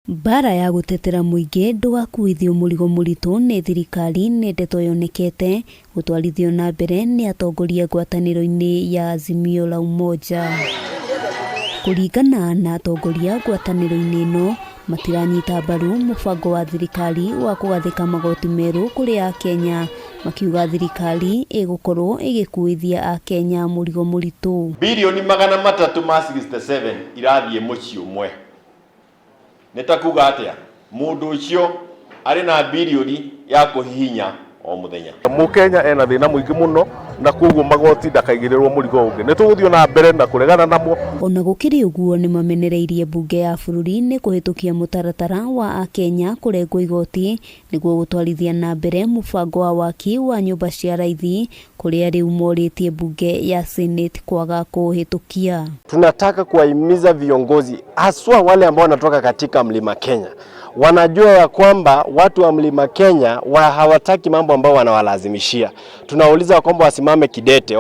Mbaara ya gũtetera mũingĩ ndũgakuithio mũrigo mũritũ nĩ thirikari nĩ ndeto yonekete gũtwarithio na mbere nĩ atongoria ngwatanĩro-inĩ ya Azimio la Umoja. Kũringana na atongoria ngwatanĩro-inĩ ĩno, matiranyita mbaru mũbango wa thirikari wa kũgathĩka magoti merũ kũrĩ Akenya, makiuga thirikari ĩgũkorwo ĩgĩkuithia Akenya mũrigo mũritũ. Birioni 367 irathiĩ mũciĩ ũmwe. Nĩ ta kuga atĩa? Mũndũ ũcio arĩ na birioni ya kũhihinya o mũthenya. Mũkenya ena thĩna mũingĩ mũno na koguo magoti ndakaigĩrĩrwo mũrigo ũngĩ. Nĩ tũgũthiĩ na mbere na kũregana namo. Ona gũkĩrĩ ũguo nĩmamenereirie mbunge ya bũrũri nĩ kũhĩtũkia mũtaratara wa Akenya kũrengwo igoti nĩguo gũtwarithia na mbere mũbango wa waki wa nyũmba cia raithi kũrĩa rĩu morĩtie mbunge ya Senate kwaga kũũhĩtũkia. Tunataka kuwahimiza viongozi haswa wale ambao wanatoka katika Mlima Kenya, wanajua ya kwamba watu wa Mlima Kenya wa hawataki mambo ambao wanawalazimishia. Tunauliza kwamba wasimame kidete.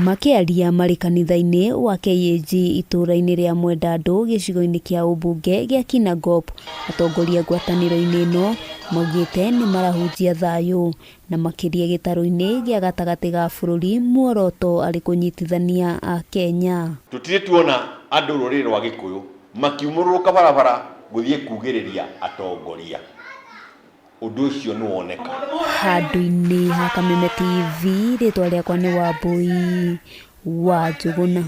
Makĩaria marĩ kanitha-inĩ wa KAG itũũra-inĩ rĩa Mwendandũ gĩcigo-inĩ kĩa ũmbunge gĩa Kinangop, atongoria ngwatanĩro-inĩ ĩno maugĩte nĩ marahunjia thayũ na makĩria gĩtarũ-inĩ gĩa gatagatĩ ga bũrũri muoroto arĩ kũnyitithania Akenya. Tũtirĩ tuona andũ rũrĩrĩ rwa Gĩkũyũ makiumũrũrũka barabara gũthiĩ kugĩrĩria atongoria. Ũndũ ũcio nĩ woneka. Handũ-inĩ ha Kameme TV, rĩtwa rĩakwa nĩ Wambũi wa Njũgũna.